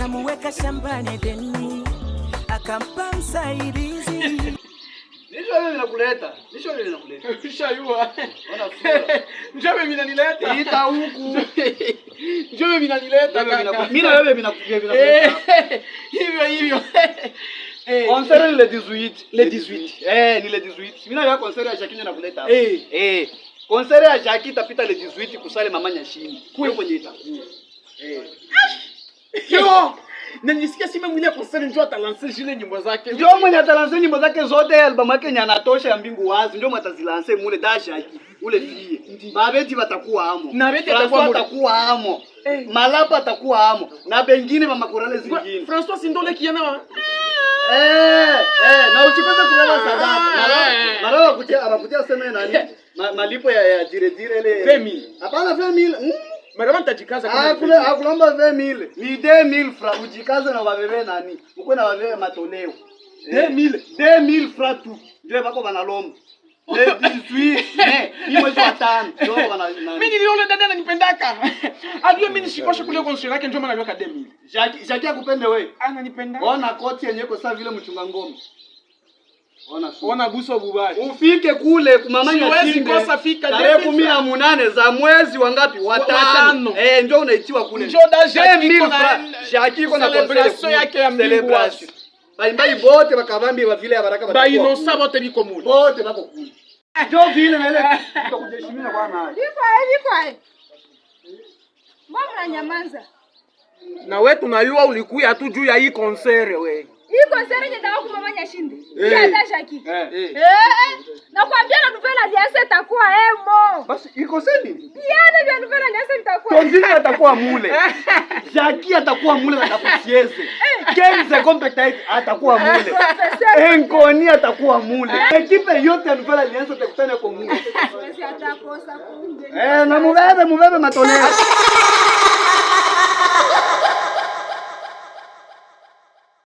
Akamuweka shambani Edeni, akampa msaidizi. Nisho wewe nakuleta. Nisho wewe nakuleta. Ushayua. Ona sura. Njoo mimi nanileta. Ita huku. Njoo mimi nanileta Wewe kaka. Mimi na wewe vinakuleta. Hivyo hivyo. Concert ni le 18. Le 18. Eh, ni le 18. Mimi na wewe concert ya Jackie ndio nakuleta hapa. Eh. Eh. Concert ya Jackie itapita le 18 ku salle Mama Nyashini. Kule kwenye itakuwa. Eh. Yo! Na nisikia sima mwile concert njoo atalancer zile nyimbo zake. Ndio mwenye atalancer nyimbo zake zote, album yake yenye anatosha ya Mbingu Wazi, ndio mwenye atazilancer mule da Jackie. Ule fie. Babeti batakuwa amo. Na Beti atakuwa François mule. Atakuwa amo. Eh. Malapa atakuwa amo. Na bengine ba makorale zingine. François Sindole kiana wa. Eh, eh, na usikose kubeba sadaka. Eh. Mara wakutia abakutia sema nani? Malipo ya dire dire ile. 20,000. Hapana 20,000. Mara nitajikaza kama Ah, ni kule akulomba 20,000. Ni 2000 francs ujikaze na wabebe nani? Uko na wabebe matoleo. 2000. 2000 francs tu. Ndio bako banalomba. Le 18 mai, ni mwezi wa tano. Ndio bako bana nani. Mimi niliona dada ananipendaka. Ajue mimi nishikoshe kule concert yake njoo maana aliweka 2000. Jackie Jackie akupende wewe. Ananipenda. Ona koti yenyewe iko sawa vile mchunga ngoma. Ona sura. Ona buso bubaya. Ufike kule kumama Siwezi Nyashinde kosa fika, tarehe 2000 18 za mwezi wa ngapi? Watano. Watano. Eh, njoo unaitiwa kule. Njoo da Jackie 2000 iko na francs. Jackie iko na celebration concert yake ya Mbingu Celebration. Wazi. Baimbai bote bakabambi ba vile ya baraka Ba batakuwa inosa kule. bote biko mule. Bote bako kule. Njoo vile na ile tutakujeshimia kwa nayo. Iko ae, iko ae. Mbona mnanyamaza? Na we tunayua ulikuya tu juu ya hii concert we. Hii concert yenye ndao kumama Nyashinde. Eh. Hii hata Jackie. Eh. Eh, eh. Nakwambia na Nouvelle Alliance itakuwa emo. Basi iko seni. Piano vya Nouvelle Alliance vitakuwa. Tondini atakuwa mule. Jackie atakuwa mule na takusieze. Kenze competite atakuwa mule. Professeur. Enkoni atakuwa mule. Équipe yote ya Nouvelle Alliance itakutana kwa mule. Siwezi hata kosa kumbe. Eh, na mubebe mubebe matoleo.